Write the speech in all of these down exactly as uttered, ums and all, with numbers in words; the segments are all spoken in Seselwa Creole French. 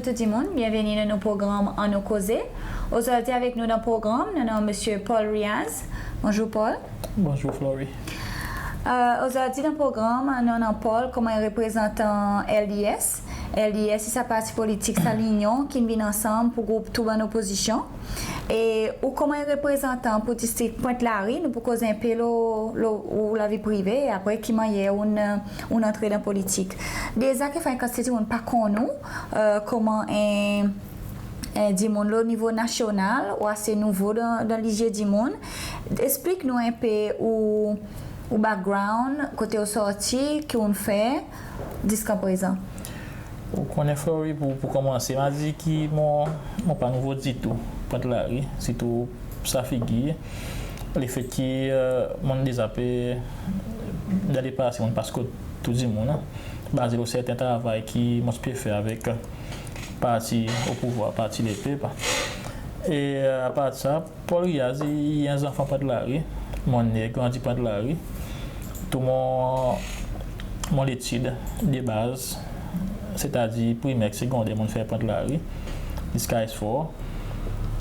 Tou dimoun, byenveni dan nou progranm Annou Koze. Ozordi avek nou dan progranm, nou annan Msye Paul Riaz. Bonzour, Paul. Bonzour, Flory. Ozordi dan progranm, nou annan Paul konman en reprezantan L D S. L D S i sa parti politik, sa linyon ki'n vin ansanm pou group tou bann lopozisyon. E ou konman en reprezantan pou distrik Pwent Lari, nou pou koz en pe lo, lo ou lavi prive, e apre ki mannyer ou'n, ou'n antre dan politik. Deza kekfwa en kantite dimoun pa konn ou konman en, en dimoun lo nivo nasyonal, ou ase nouvo dan, dan lizye dimoun. Eksplik nou en pe ou, ou background, kote ou sorti, ki ou'n fer ziska prezan. Ou konnen, Flory, pou, pou konmanse, mon a dir ki mon, mon pa nouvo ditou Pwent Lari, sirtou sa figir. Lefet ki mon'n deza pe, dan lepase, mon'n pas kot tou dimoun, baze lo serten travay ki mon ti pe fer avek parti o pouvwar, Parti Lepep. E apar sa, Paul Riaz i, i en zanfan Pwent Lari. Mon'n ne, grandi Pwent Lari. Tou mon, mon letid de baz, setadir primer ek segonder, mon'n fer Pwent Lari ziska S four.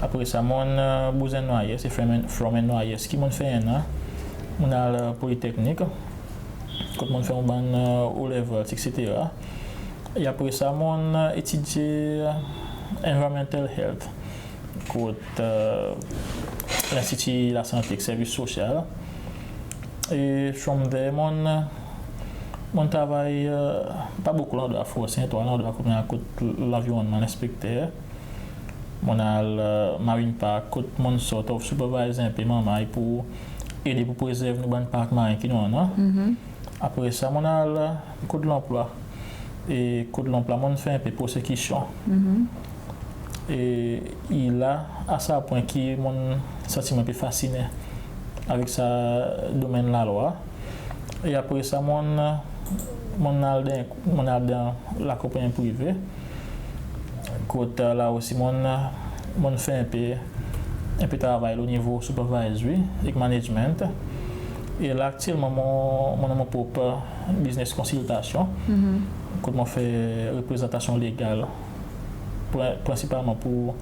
Apre sa, mon'n bouz NYS, e from NYS ki mon'n fer en an, mon'n al Politeknik, kot mon'n fer mon bann O-levels, etsetera. E apre sa, mon'n etidye Environmental Health kot Lenstiti Lasante ek Servis Sosyal. E from there, mon'n, mon'n travay pa bokou landrwa, for Saint-Ouen, landrwa kot lanvironnman, lenspekter. Mon'n al Marine Park, kot mon'n sort of supervise en pe manmay pou ede pou prezerv nou bann park marin ki nou annan. Apre sa, mon'n al Code Lanplwa. E Code Lanplwa, mon'n fer en pe prosekisyon. E i la, a sa pwen ki mon'n santi mon pe fasinen avek sa domenn lalwa. E apre sa, mon'n, mon'n al dan, mon'n al dan lakonpannyen prive. Kot la osi, mon'n, mon'n fer en pe, en pe travay lo nivo supervisory ek management. E la, aktyelman, mon, mon annan mon prop biznes konsiltasyon, kot mon fer reprezantasyon legal, prin-, prensipalman pou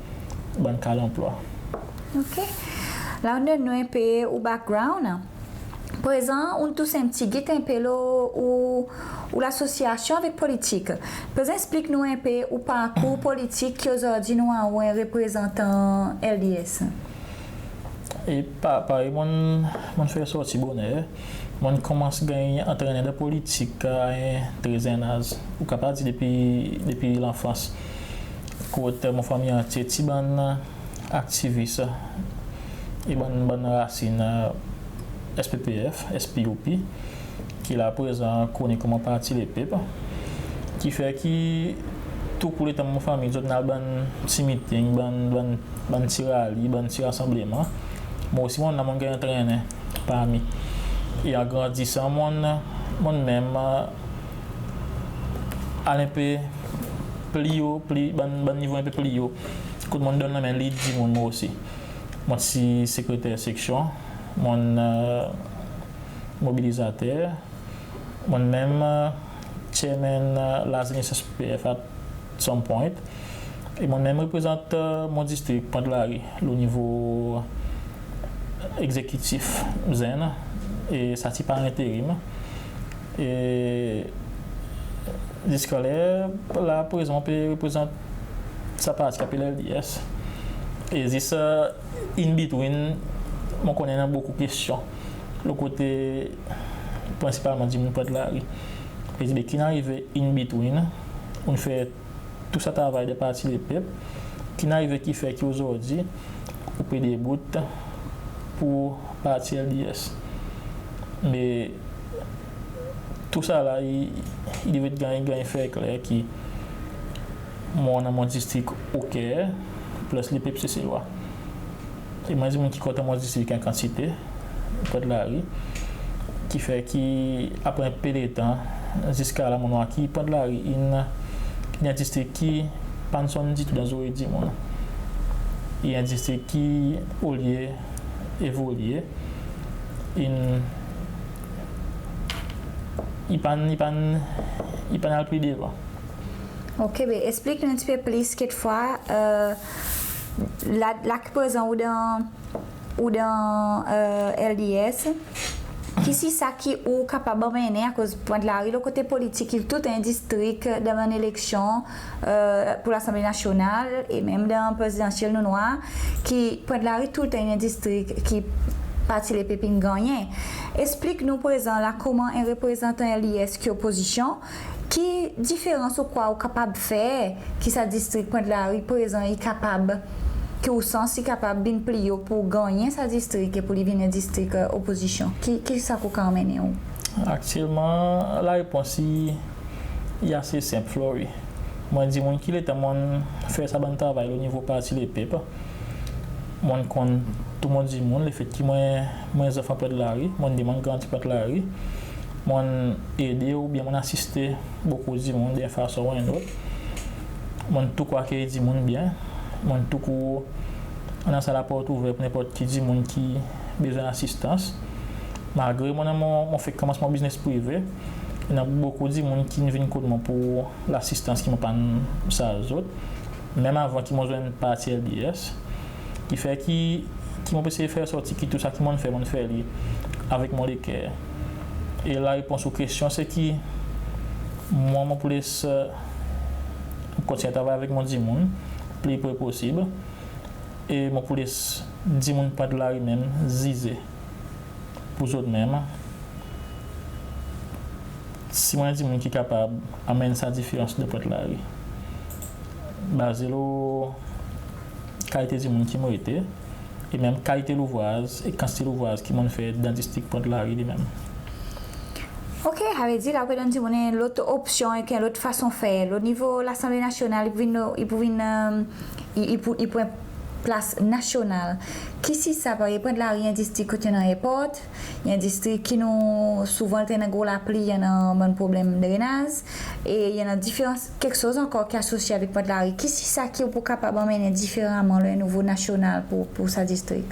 bann ka lanplwa. OK. La ou'n donn nou en pe ou background. Prezan, ou'n tous en pti git en pe lo ou, ou lasosyasyon avek politik. Prezan, eksplik nou en pe ou parkour politik ki ozordi nou a ou en reprezantan L D S. E pa, parey mon'n, mon'n fer sorti boner, mon'n konmans ganny antrennen dan politik a en tre zenn az. Ou kapab dir depi, depi lanfans. Kot mon fanmir antye ti bann aktivis e bann, bann rasin S P P F, S P U P, ki la prezan koni konman Parti Lepep, ki fer ki tou kou letan mon fanmir zot in al bann pti miting, bann, bann, bann pti rali, bann pti rasanbleman, mwan osi mon'n, mon'n ganny antrennen parmi. E an grandisan, mon'n, mon'n menm al en pe pli o, pli, bann, bann nivo en pe pli o. Kot mon'n donn lanmen lid dimoun mwan osi. Mon ti sekreter seksyon, mon'n mobilizater, mon'n menm chairman lazenes S P P F at some point. E mon'n menm reprezant mon distrik Pwent Lari lo nivo egzekitif zenn, e sa ti par enterim. E ziska ler la prezan mon pe reprezant sa parti ki apel L D S. E zis in between, mon konnen annan bokou kestyon lo kote prensipalman dimoun Pwent Lari. Pe dir, be ki'n arive in between, ou'n fer tou sa travay dan Parti Lepep, ki'n arive ki fer ki ozordi ou pe debout pour parti L D S. Me tou sa la, i, i devret ganny, ganny fer kler ki mon annan mon distrik o ker, plis lepep Seselwa. E mon dimoun ki kontan mon distrik en kantite, Pwent Lari, ki fer ki apre en pe letan, ziska la, mon war ki Pwent Lari in, in en distrik ki pa'n sonn ditou dan zorey dimoun. I en distrik ki, olye evolye, in, i pa'n, i pa'n, i pa'n al pli devan. Ok, be eksplik nou en pti pe plis kekfwa, la, la ki prezan ou dan, ou dan LDS, ki si sa ki ou kapab anmennen, akoz Pointe Larue lo kote politik i tou en distrik dan bann eleksyon pour Lasanble Nasyonal e menm dan prezidansyel nou'n war ki Pointe Larue toultan en distrik ki Parti Lepep in gannyen. Eksplik nou prezan la konman en reprezantan LDS ki opozisyon, ki diferans ou krwar ou kapab fer ki sa distrik Pointe Larue prezan i kapab, ki ou sans i kapab vin pli o pour gannyen sa distrik e pour li vin en distrik opozisyon? Ki, ki sa ki ou kapab anmennen ou? Aktyelman larepons i, i ase senp, Flory. Mon dimoun ki letan mon'n fer sa bann travay lo nivo Parti Lepep, mon'n konn tou mon dimoun, lefet ki mwan, mwan zanfan Pointe Larue, mon demann grandi Pointe Larue, mon'n ede oubyen mon'n asiste bokou dimoun dan en fason ou en lot. Mon'n tou kou akeyir dimoun byen, mon'n tou kou annan sa laport ouver pour nenport ki dimoun ki bezwen lasistans. Malgre mon, mon, mon fek konmans mon biznes prive, i annan bokou dimoun ki'n vin kot mwan pour lasistans ki mon pa'n sarz zot, menm avan ki mon zwenn parti LDS. Ki fer ki, ki mon pe sey fer sorti ki tou sa ki mon'n fer, mon'n fer li avek mon leker. E larepons ou kestyon se ki mwan, mon pou les kontinyen travay avek mon dimoun pli pre posib, e mon pou les dimoun Pointe Larue menm zize pour zot menm si mon en dimoun ki kapab anmenn sa diferans dan Pointe Larue, baze lo kalite dimoun ki mon ete, e menm kalite louvraz e kantite louvraz ki mon'n fer dan distrik Pointe Larue li menm. Ok, savedir la ou pe donn dimoun en lot opsyon ek en lot fason fer. Lo nivo Lasanble Nasyonal, i pou vin, i pou vin, i, i pou, i pou en plas nasyonal. Ki si sa, parey Pointe Larue i en distrik kot i annan erport, i en distrik ki nou souvan letan i annan gro lapli, i annan bann problenm drenaz, e i annan diferan keksoz ankor ki asosye avek Pointe Larue. Ki si sa ki ou pou kapab anmennen diferaman lo en nivo nasyonal pour, pour sa distrik?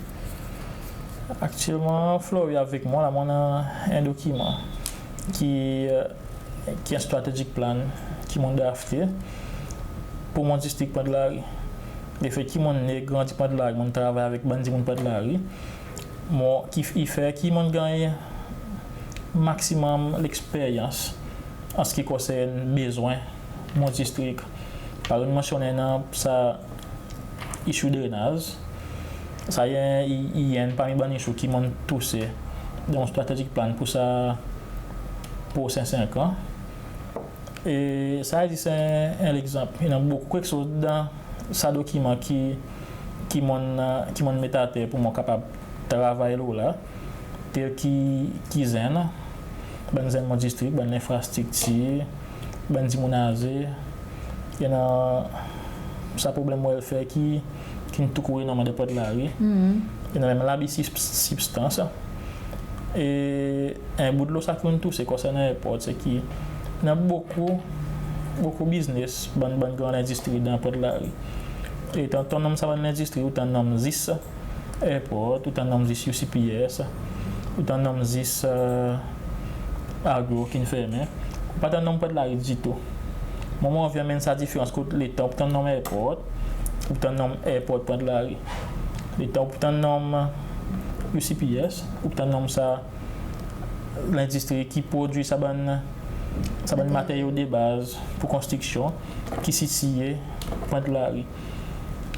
Aktyelman, Flory, avek mwan la, mon annan en dokiman ki, ki en strategic plan ki mon drafte pour mon distrik Pointe Larue. Lefet ki mon ne, grandi Pointe Larue, mon travay avek bann dimoun Pointe Larue, mon, ki, i fer ki mon ganny maksimonm leksperyans an se ki konsern bezwen mon distrik. Parey nou mansyonnen sa issue drenaz, sa i, i, i enn parmi bann issue ki mon touse dan strategic plan pour sa prosen senk an. E sa i zis en, en legzanp. I annan bokou keksoz dan sa dokiman ki, ki mon, ki mon met ater pour mon kapab travay lo la, tel ki, ki zenn, bann zenn mon distrik, bann lenfrastriktir, bann dimoun aze, i annan sa problenm welfare ki, ki'n tou kou enorm dan Pointe Larue. I annan menm labi sib-, sibstans. E en bout lo sa ki ou'n touse konsernan erport, se ki i annan bokou, bokou biznes, bann, bann gran lendistri dan Pointe Larue. E tan, tan ou nonm sa bann lendistri, ou tann nonm zis erport, ou tann nonm zis UCPS, ou tann nonm zis Agro ki'n fermen. Ou pa tann nonm Pointe Larue ditou. Mwan, mon anvi anmenn sa diferans kot letan ou tann nonm erport, ou tann nonm erport Pointe Larue. Letan ou tann nonm UCPS, ou tann nonm sa lendistri ki prodwi sa bann, sa bann materyo de baz pour konstriksyon ki sitiye Pointe Larue.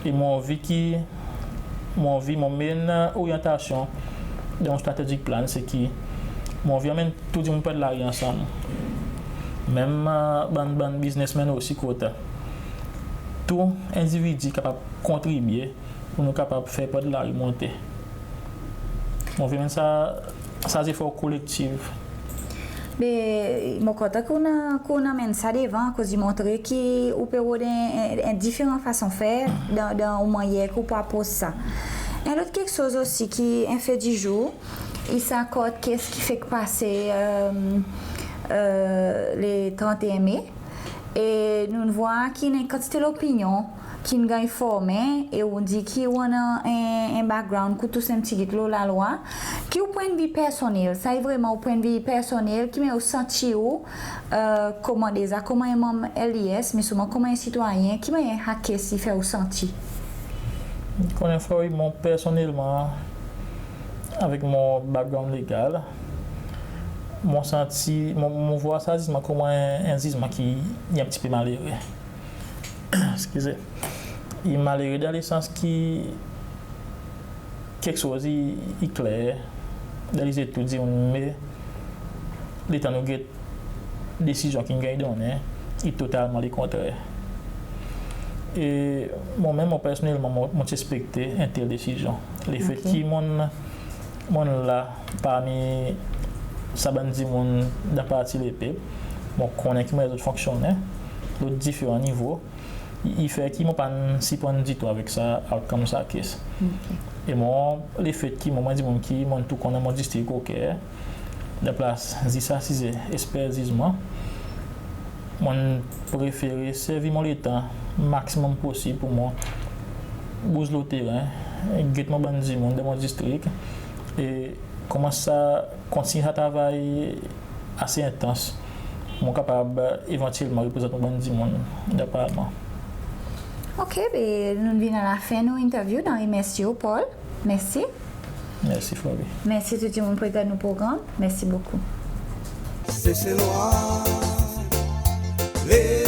E mon anvi ki, mon anvi, mon menm oryantasyon dan strategic plan, se ki mon anvi anmenn tou dimoun Pointe Larue ansanm. Menm bann, bann biznesmenn osi, kot tou endividi kapab kontribye pour nou kapab fer Pointe Larue monte. Mon anvi anmenn sa, sa zefor kolektif. Be mon kontan ki ou'n, ki ou'n anmenn sa devan, akoz i montre ki ou pe rod en, en, en diferan fason fer dan, dan ou mannyer ki ou pou apros sa. En lot keksoz osi ki en fe di zour, i sa court case ki fek pase le tranteen Me. E nou'n vwar ki annan en kantite lopinyon ki'n ganny formen, e ou dir ki ou annan en, en background ki tou santi ki lo lalwa. Ki ou pwennvi personnel? Sa i vreman ou pwennvi personnel, ki mannyer ou santi ou, e, koman deza, koman en manm L D S, me sirman koman en sitwayen, ki mannyer sa kes i fer ou santi? Konnen fwa, wi, mon personnelman, avek mon background legal, mon santi, mon, mon vwar sa zizman koman en, en zizman ki, ki en pti pe malere. Eskize. I malere dan lesans ki keksoz i, i kler dan lezye tou dimoun, me letan nou get desizyon ki'n ganny donnen, i totalman lekontrer. E mwan menm, mon personnelman, mon, mon ti ekspekte en tel desizyon. Lefet ki mon, mon la parmi sa bann dimoun dan Parti Lepep, mon konnen ki mannyer zot fonksyonnen lo diferan nivo, i, i fer ki mon pa'n sirprann ditou avek sa outcome sa kes. E mwan, lefet ki mwan, mon dimoun ki mon tou konnen mon distrik o ker, dan plas zis asize esper zizman, mon prefere servi mon letan maksimom posib pour mon bouz lo teren, get mon bann dimoun dan mon distrik, e konmans sa, kontinyen sa travay ase entans, mon kapab evantyelman reprezant mon bann dimoun dan Parlman. OK, be nou vin a lafen nou interview. Nou remersye ou, Paul. Mersi. Mersi, Flavie. Mersi tou dimoun pour gard nou progranm. Mersi bokou. Seselwa, le